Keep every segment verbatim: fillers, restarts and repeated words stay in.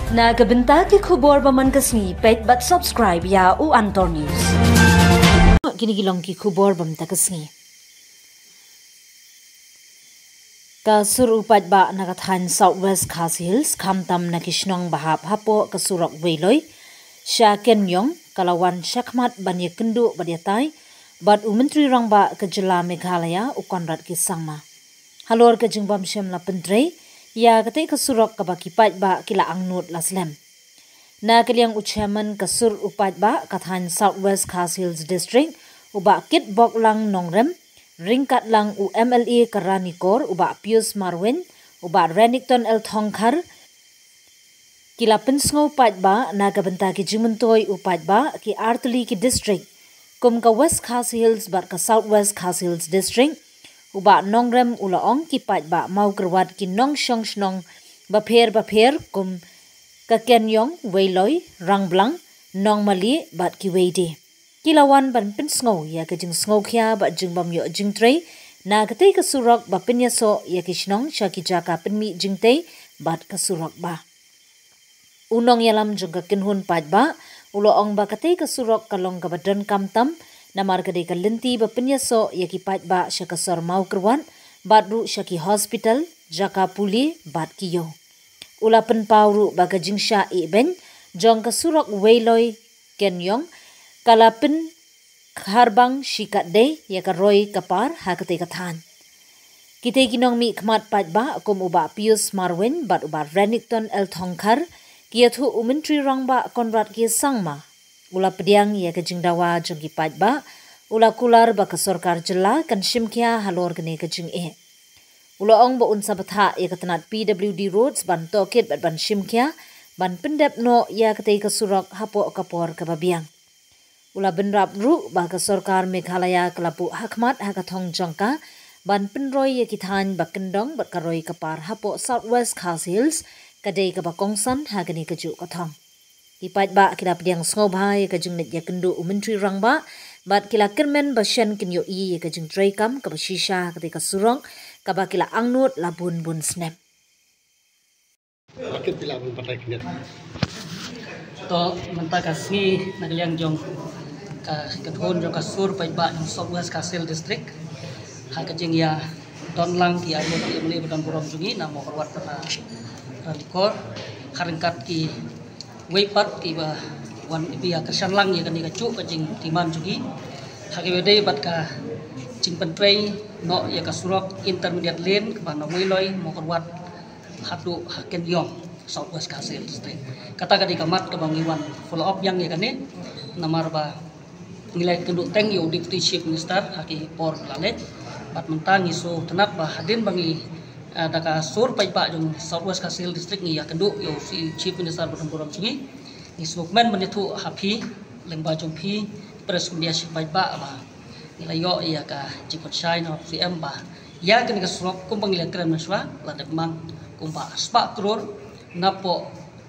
Na ka bynta ki khubor ba man ka sngi, peit bad subscribe ïa u Antor News. Kine ki long ki khubor ba man ka sngi. Ka sur u paidbah na ka thaiñ South West Khasi Hills, khamtam na ki shnong ba hap hapoh ka surok Weiloi sha Kenyong, ka la wan shakhmat ban ïakynduh bad ïatai bad u Myntri Rangbah ka jylla Meghalaya, u Conrad K Sangma. Halor ka jingbymshim la pyntrei ïa katei ka surok kaba ki paidbah ki la angnud la slem. Na ka liang u chairman ka sur u paidbah ka thaiñ South West Khasi Hills District, u Bah Kitboklang Nongrem, ryngkat lang u M L A ka Ranikor, u Bah Pius Marwein, u Bah Renikton L Thongkhar, ki la pynsngew paidbah na ka bynta ki jingmyntoi u paidbah ki artylli ki district, kum ka West Khasi Hills bad ka South West Khasi Hills District. U Bah Nongrem u la ong ki paidbah Mawkyrwat ki nongshong shnong bapher bapher kum ka Kenyong, Weiloi, Rangblang, Nongmali bad kiwei de. Ki la wan ban pynsngew ïa ka jingsngewkhia bad jingbym ïoh jingtrei na katei ka surok ba pynïasoh ïa ki shnong sha ki jaka pynmih jingtei bad ka surok ba. U nongïalam jong ka kynhun paidbah u la ong ba katei ka surok ka long kaba donkam tam, namar ka dei ka lynti ba pynïasoh ïa ki paidbah sha ka sor Mawkyrwat bad ruh sha ki hospital, jaka pule bad ki ïew. U la pynpaw ruh ba ka jingshah ïehbeiñ jong ka surok Weiloi Kenyong ka la pynkharbang shikatdei ïa ka roi ka par ha katei ka thaiñ. Kitei ki nongmihkhmat paidbah kum u Bah Pius Marwein bad u Bah Renikton L Thongkhar ki ïathuh u Myntri Rangbah Conrad K Sangma u la pdiang ïa ka jingdawa jong ki paidbah, u la kular ba ka sorkar jylla kan shimkhia halor kane ka jingeh. U la ong ba un sa bthah ïa ka tnat P W D Roads ban tohkit bad ban shimkhia ban pyndep noh ïa katei ka surok hapoh ka por kaba biang. U la bynrap ruh ba ka sorkar Meghalaya ka la buh hakhmat ha ka thong jong ka ban pynroi ïa ki thaiñ ba kyndong bad ka roi ka par hapoh South West Khasi Hills, ka dei kaba kongsan ha kane kajuh ka thong. Ki paidbah ki la pdiang sngewbha ïa ka jingleit ïakynduh u Myntri Rangbah bad ki la kyrmen ba shen kin ïohi ïa ka jingtreikam kaba shisha ha katei ka surok kaba ki la angnud la bun bun snem. To mynta ka sngi na ka liang jong ka kynhun jong ka sur paidbah jong South West Khasi Hills District, ha ka jingïadon lang ki arngut ki M L A ba don burom jong ngi na Mawkyrwat bad na Ranikor, ha ryngkat kiwei pat kiba wan ïa kyrshan lang ïa kane kajuh ka jingdemand jong ngi ha kaba ïadei bad ka jingpyntrei noh ïa ka surok intermediate lane kaba na Weiloi, Mawkyrwat haduh ha Kenyong, South West Khasi Hills District. Kata ka dei ka mat kaba ngi wan follow up biang ïa kane, namar ba ngi la ïakynduh teng ïa u Deputy Chief Minister ha ki por ba la leit. Bad mynta ngi sngewtynnat ba hadien ba ngi, eh, da ka sur paidbah jong South West Khasi Hills District ngi ïakynduh ïa u Chief Minister ba don burom jong ngi, ngi sngewkmen ban ïathuh ha phi lyngba jong phi press media, shi paidbah, ba ngi la ïoh ïa ka jingpynshai na u C M ba ïa kane ka surok kumba ngi la kren mynshuwa la dep mang kumba spah klur napoh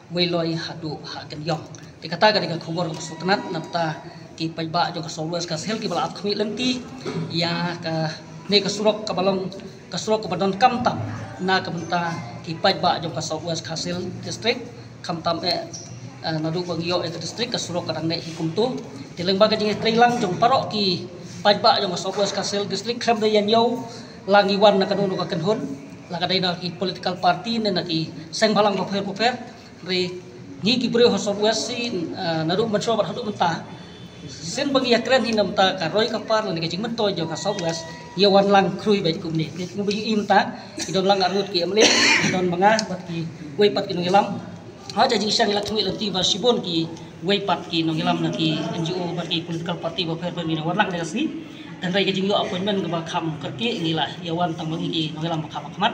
Weiloi haduh ha Kenyong. Te kata ka dei ka khubor kaba sngewtynnat na bynta ki paidbah jong ka South West Khasi Hills kiba la ap khmih lynti ïa kane ka surok kaba long ka surok kaba donkam tam na ka bynta ki paidbah jong ka South West Khasi Hills District. Khamtam eh, eh, naduh ba ngi ïoh ïa ka district ka surok ka dang neh hi kumto. Te lyngba ka jingïatreilang jong baroh ki paidbah jong ka South West Khasi Hills District, khlem da ïa ñiew la ngi wan na kano kano ka kynhun, la ka dei na ki political party ne na ki seng bhalang bapher bapher. Hynrei ngi ki briew ha South West shi, eh, naduh mynshuwa bad haduh mynta, shisien ba ngi ïakren hi na bynta ka roi ka par lane ka jingmyntoi jong ka South West, ïa wan lang khrui beit kumne. Ngi kumba ïohi mynta, ki don lang arngut ki M L A, ki don ma nga bad kiwei pat ki nongïalam. Ha ka jingshisha ngi la khmih lynti ba shibun kiwei pat ki nongïalam na ki N G O bad ki political party bapher bapher ngi la wan lang da ka sngi. Hynrei ka jingïoh appointment kaba kham kyrkieh ngi la ïa wan tang ba ngi ki nongïalam ba kham ha khmat.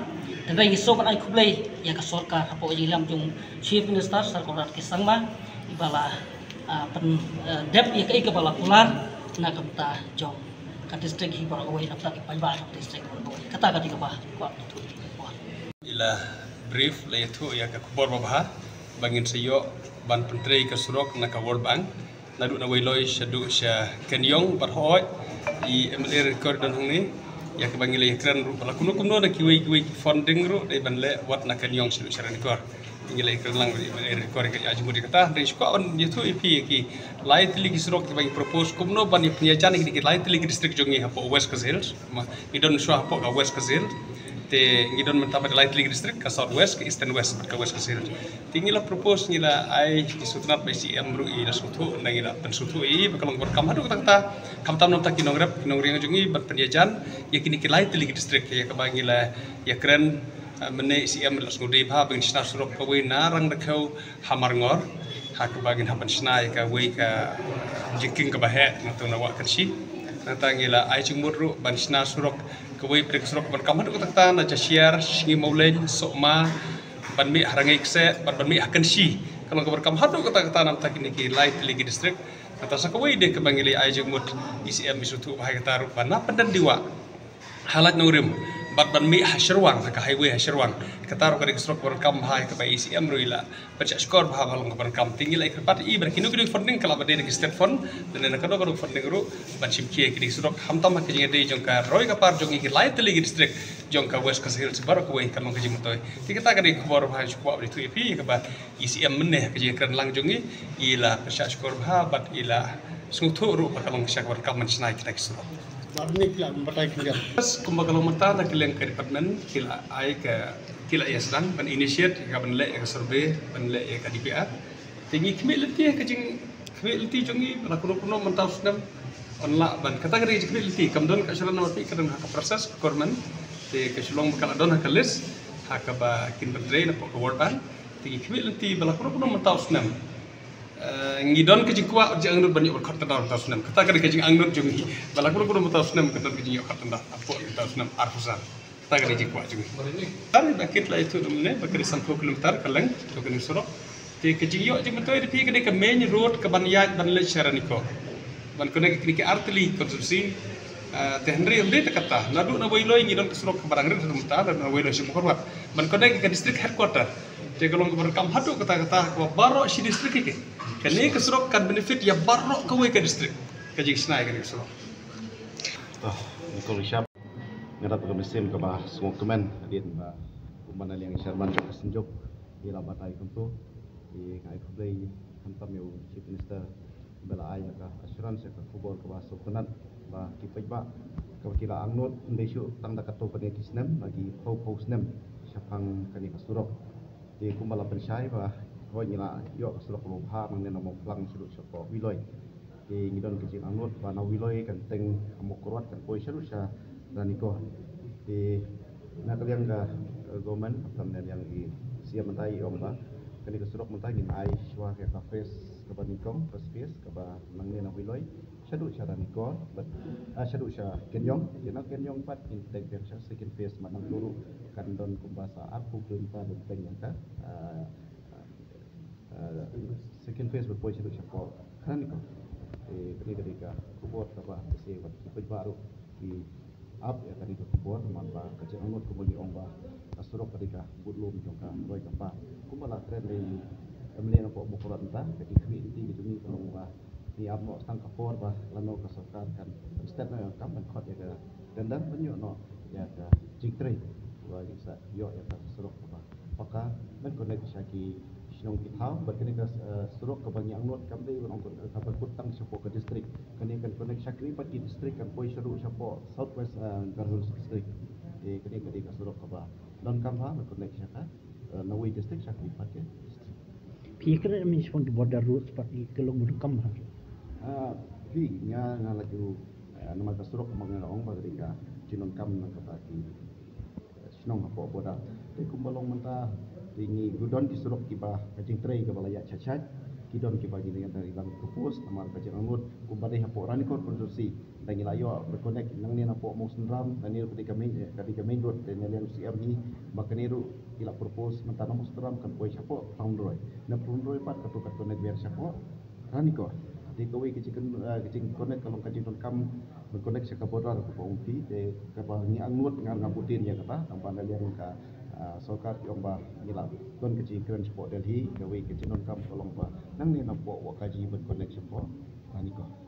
Hynrei ngi sngewbha ban ai khublei ïa ka sorkar hapoh ka jingïalam jong Chief Minister Sir Conrad K Sangma, iba la, ah, pyn, eh, dep ïa kaei kaba la kular na ka bynta jong ka district hi baroh kawei, na ka bynta ki paidbah jong ka district baroh kawei. Kata ka dei kaba kwah ïathuh. I la brief, la ïathuh ïa ka khubor babha ba ngin sa ïoh ban pyntrei ka surok na ka World Bank naduh na Weiloi shaduh sha Kenyong, bad hooid i M L A Ranikor don hangne, Ïa kaba ngi la ïakren ruh ba la kumno kumno na kiwei kiwei ki funding ruh dei ban leh wat na ka Nyong sha Ranikor. Ngi la ïakren lang ruh ïa Ranikor ïa ka jingmut ïa kata, hynrei shu kwah ban ïathuh ïa phi ïa ki lai tylli ki surok kiba ngi propose kumno ban ïa pynïajan ïa ki lai tylli ki district jong ngi hapoh West Khasi Hills. Ma ngi don shuwa hapoh ka West Khasi Hills. Te ngi don mynta bad lai tylli ki district, ka South West, ka Eastern West bad ka West Khasi Hills. Te ngi la propose, ngi la ai ki sngewtynnat ba i C M ruh i la sngewthuh, ngi la pynsngewthuh ïa i ba ka long kaba donkam haduh katta katta. Khamtam na bynta ki nongrep ki nongriang jong ngi ban pynïajan ïa kine ki lai tylli ki district, ïa kaba ngi la ïakren, eh, mynne i C M la sngewdei bha ba ngin shna surok kawei na Rangdakhiew ha Marngor, ha kaba ngin hap ban shna ïa kawei ka jingkieng kaba heh na tu na Wah Kynshi. Nangta ngi la ai jingmut ruh ban shna surok kawei pat ka surok kaba donkam haduh katta katta na Jashiar, Sngi Mawleng, Sohma, ban mih ha Rangei Kseh bad ban mih ha Kynshi. Ka long kaba donkam haduh katta katta na bynta kine ki lai tylli ki district. Nangta sa kawei de kaba ngi la ai jingmut, i C M i sngewthuh bha ïa kata ruh ba na Pyndendiwah ha Laitumkhrah bad ban mih ha Shyrwang, ha ka highway ha Shyrwang. Kata ruh ka dei ka surok kaba donkam bha ïa kaba i C M ruh i la pynshah shkor bha ba long kaba donkam. Te ngi la ïakren pat ïa i ba kino kino ki funding ka lah ba dei na ki state fund lane na kano kano funding ruh ban shim khia ïa kine ki surok, khamtam ha ka jingïadei jong ka roi ka par jong ngi ki lai tylli ki district jong ka West Khasi Hills baroh kawei, ka long ka jingmyntoi. Te kata ka dei ka khubor ba shu kwah ban ïathuh ïa phi ïa kaba i C M mynne ha ka jingïakren lang jong ngi i la pynshah shkor bha bad i la sngewthuh ruh ba ka long ka sha kaba donkam ban shna ïa kita ki surok. Bad ni ki la batai ki jam. Kumba ka long mynta na ka liang ka department ki la ai ka, ki la ïa sdang ban initiate ïa ka ban leh ïa ka survey, ban leh ïa ka D P R. Te ngi khmih lynti ha ka jing, khmih lynti jong ngi ba la kumno kumno mynta u snem yn lah ban, kata ka dei ka jingkhmih lynti, kam don ka assurance namar phi ka don ha ka process ka government. Te ka shu long ba ka la don ha ka list ha kaba kin pyntrei na pok ka ward bank. Te ngi khmih lynti ba la kumno kumno mynta u snem, eh, ngi don ka jingkwah jingangnud ban ïoh ban khot tender mynta u snem. Kata ka dei ka jingangnud jong ngi ba la kumno kumno mynta u snem ka don ka jingïoh khot tender hapoh mynta u snem arphew san. Kata ka dei jingkwah jong ngi. Ar ba kit la ïathuh mynne ba ka dei sanphew kilometer ka length jong kane ka surok. Te ka jingïoh jingmyntoi da phi ka dei ka main road ka ban ïaid ban leit sha Ranikor, ban connect ïa kine ki artylli constituency. Ah, te hynrei ym dei tang kata, naduh na Weiloi ngi don ka surok kaba dang rit haduh mynta, naduh na Weiloi sha Mawkyrwat ban connect ïa ka district headquarter. Te ka long kaba donkam haduh katta katta kaba baroh shi district hi. Kane ka surok kan benefit ïa baroh kawei ka district. Ka jingshna ïa kane ka surok. Toh, ngin kyrpad shap. Nga dap ka mynsiem kaba sngewkmen hadien ba kumba na liang i chairman jong ka Synjuk i la batai kumto. I nga ai khublei khamtam ïa u Chief Minister ba la ai ïa ka assurance, ïa ka khubor kaba sngewtynnat ba ki paidbah kaba ki la angnud ym dei shuh tang da katto katne ki snem, la ki phew phew snem shaphang kane ka surok. Te kumba la pynshai ba hooid ngi la ïoh ka surok kaba bha nangne na Mawphlang shaduh shapoh Weiloi. Te ngi don ka jingangnud ba na Weiloi kan teng ha Mawkyrwat kan poi shaduh sha Ranikor. Te na ka liang ka, eh, government, khamtam na liang i C M mynta i ong ba kane ka surok mynta ngin ai shuwa ka phase kaba nyngkong, first phase kaba nangne na Weiloi shaduh sha Ranikor, bad, ah, shaduh sha Kynjong. Te na Kynjong pat ngin teng biang sha second phase, bad nangto ruh kan don kumba sa arphew kilometer ban teng ïa ka, ah, ah, second phase ban poi shaduh shapoh Ranikor. Te kane ka dei ka khubor kaba bha, te sa bad ki paidbah ruh ki ap ïa kane ka khubor namar ba ka jingangnud kumba ngi ong ba ka surok ka dei ka budlum jong ka roi ka par. Kumba la kren da i M L A na poh Mawkyrwat mynta, ka jingkhmih lynti ka jong ngi ka long ba ngi ap noh tang ka por ba lano ka sorkar kan stet noh ïa ka kam ban khot ïa ka tender ban ïoh noh ïa ka jingtrei ba ngi sa ïoh ïa ka surok kaba paka ban connect sha ki shnong ki thaw. Bad kane ka, eh, surok kaba ngi angnud kam dei ban ong ka, ka ban kut tang shapoh ka district, kane kan connect sha kiwei pat ki district, kan poi shaduh shapoh South West, eh, Garo Hills District. Te kane ka dei ka surok kaba donkam bha ban connect sha ka, eh, nawei district sha kiwei pat ki district. Phi kren mynshwa ki border roads pat ki long ba donkam bha. Ah, phi, nga, nga la ju, eh, namar ka surok ma nga la ong ba ka dei ka jingdonkam na kata ki shnong hapoh border. Te kumba long mynta, te ngi don ki surok kiba ka jingtrei kaba la ïaid shait shait, ki don kiba ngi dang, dang propose namar ka jingangnud kumba dei hapoh Ranikor constituency. Dang ngi la ïoh ba connect nangne na poh Mawsynram, nangne ruh ka dei ka main, ka dei ka main road, te na liang C M hi ba kane ruh ki la propose mynta na Mawsynram kan poi shapoh Phrawnroi. Na Phrawnroi pat kato kan connect biang shapoh Ranikor. Te kawei ka jing, eh, ka jingconnect ka long ka jingdonkam ban connect sha ka border kaba ong phi, te kaba ngi angnud nga, nga bud dien ïa kata, tang ba na liang ka, eh, sorkar ki ong ba ngi la don ka jingkren shapoh Delhi, kawei ka jingdonkam ka long ba nangne na poh Wahkaji ban connect shapoh Ranikor.